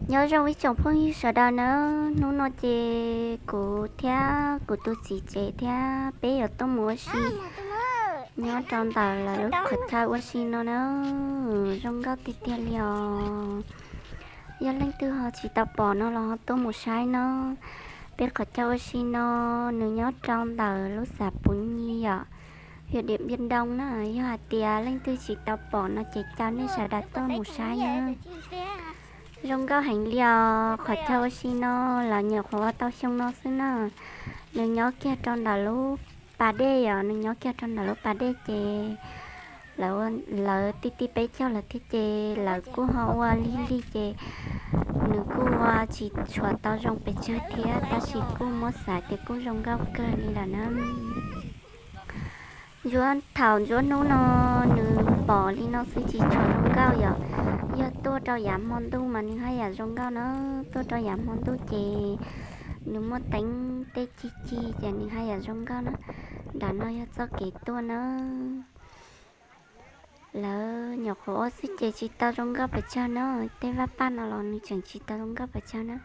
Nyob zoo ib tsoom phooj ywg sawv daws nawb, hnub no ces kuv thiab kuv tus txiv tsev thiab peb yuav tuaj mus ua si nyob rau ntawm lawv lub qhov chaw ua si no na, zoo nkauj tiag tiag li os. Yog leej twg ho tsis tau pom no los ho tuaj mus saib na. Peb qhov chaw ua si no nws nyob rau ntawm lub xav Puv Nyi yom, hiam Diam Npiaj Ntoo na. Yog hais tias leej twg tsis tau pom no ces caw nej sawv daws tuaj mus saib na. Zoo nkauj heev li os, qhov chaw ua si no lawv nyuam qhuav ua tau xyoo no xwb na. Nws nyob kiag rau ntawm lub pas dej yom, nws nyob kiag rau ntawm lub pas dej ces lawv, lawv tij tij peb caug lawm thiab ces lawv kuj ho ua lig lig ces nws kuj ua tsis tshua tau zoo pes tsawg thiab, tab sis kuj muab xav tias kuj zoo nkauj kawg li lawm na. Ntsuab, thaum ntsuab hnub no nws pom li no xwb tsis tshua zoo nkauj yom. Yog tuaj rau yav hmo ntuj mas nws haj yam zoo nkauj na. Tuaj rau yav hmo ntuj ces nws muaj teeb tej cig cig ces nws haj yam zoo nkauj na. Nram no yog txoj kev tuaj na. Lawv nyuam qhuav ua xwb ces tsis tau zoo nkauj pes tsawg na. Tej vaj paj no los nws tseem tsis tau zoo nkauj pes tsawg na.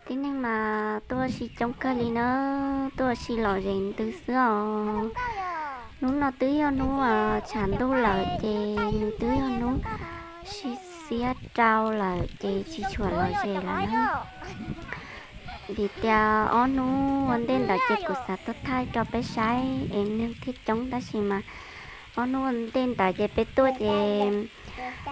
Tib neeg mas tuaj ua si coob kawg li na, tuaj ua si lom zem ntws xwb os. Hnub no twb yog hnub tshav ntuj lawm ces nws twb yog hnub sib xiab rau lawm ces tsis tshua lom zem lawm na. Vim tias ob hnub ua ntej ntawd ces kuv xav tuaj thaij rau peb saib es neeg thiaj coob, tab sis mas ob hnub ua ntej ntawd ces peb tuaj ces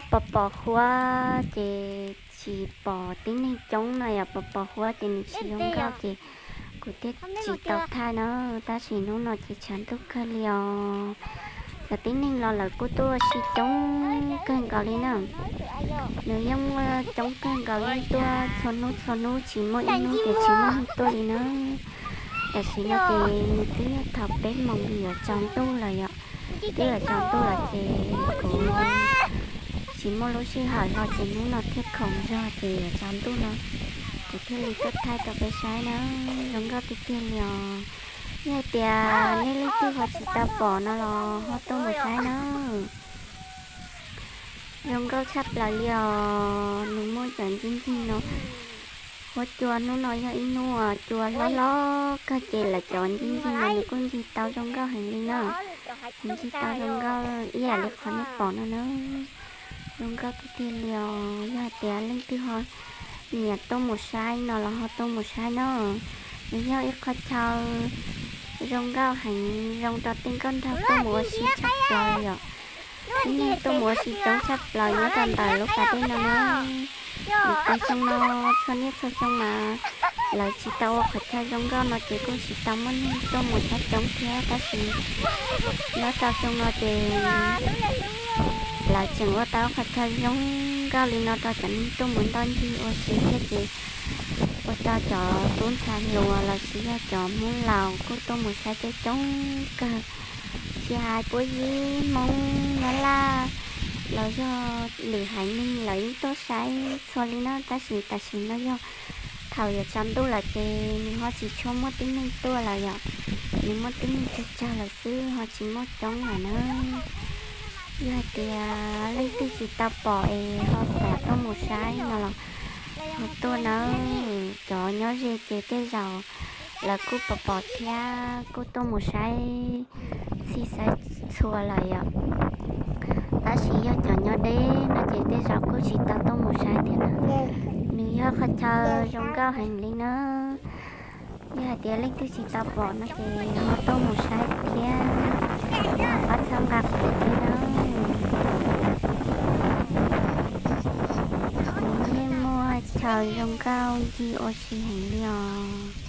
pos pos huab ces tsis pom tib neeg coob no yom, pos pos huab ces nws tsis zoo nkauj ces kuv thiaj tsis tau thaij na. Tab sis hnub no ces tshav ntuj kawg li os. Cov tib neeg los lawv kuj tuaj ua si coob kawg nkaus li na. Nws yeej muaj coob kawg nkaus, yeej tuaj txhua hnub txhua hnub, tsis muaj ib hnub ces tsis muaj neeg tuaj li na. Tam sim no ces nws twb yog thaum peb moos yuav tsaus ntuj lawm yom. Twb yuav tsaus ntuj lawm ces kuv tsis muaj lub sij hawm los ces hnub no thiaj khoom zog ces yuav tsaus ntuj no kuv thiaj li tuaj thaij rau peb saib na. Zoo nkauj tiag tiag li os. Yog hais tias nej leej twg ho tsis tau pom no los ho tuaj mus saib na. Zoo nkauj tshaj plaws li os, nws muaj cov ncig ncig no. Huab cua hnub no yog ib hnub cua hlob hlob kawg ces lawv cov ncig ncig no nws kuj ncig tau zoo nkauj heev li na. Nws ncig tau zoo nkauj ib yam li qhov nej pom no na. Zoo nkauj tiag tiag li os. Yog hais tias leej twg ho nyiam tuaj mus saib no los ho tuaj mus saib na. Nws yog ib qho chaw zoo nkauj heev, zoo rau tej nkauj nraug tuaj mus ua si tshaj plaws yom. Tib neeg tuaj mus ua si coob tshaj plaws nyob rau ntawm lub pas dej no na. Vim tias xyoo no txhua niaj txhua xyoo mas lawv tsis tau ua qhov chaw zoo nkauj no ces kuj tsis tau muaj neeg tuaj mus saib coob thiab, tab sis nyob rau xyoo no ces lawv tseem ua tau qhov chaw zoo nkauj li no rau cov neeg tuaj mus ntoj ncig ua si thiab ces ua rau cov tub ntxhais hluas los sis yog cov Hmoob laus kuj tuaj mus saib coob coob kawg. Tsis hais puab yib Hmoob Nyab Laj los yog lwm haiv neeg lawv yeej tuaj saib txhua li na, tab sis tam sim no yog thaum yuav tsaus ntuj lawm ces nws ho tsis tshua muaj tib neeg tuaj lawm yom. Nws muaj tib neeg tsawg tsawg lawm xwb ho tsis muaj coob lawm na. Yog hais tias leej twg tsis tau pom es ho xav tuaj mus saib no los ho tuaj nawb. Cov nyob ze ces tej zaum lawv kuj pom pom thiab kuj tuaj mus saib txhij saib txhua lawm yom. Tab sis yog cov nyob deb no ces tej zaum kuj tsis tau tuaj mus saib thiab na. Nws yog qhov chaw zoo nkauj heev li na. Yog hais tias leej twg tsis tau pom no ces ho tuaj mus saib thiab, ho pab txhawb nqa kuv thiab na. Nws yeej muaj chaw zoo nkauj ncig ua si heev li os.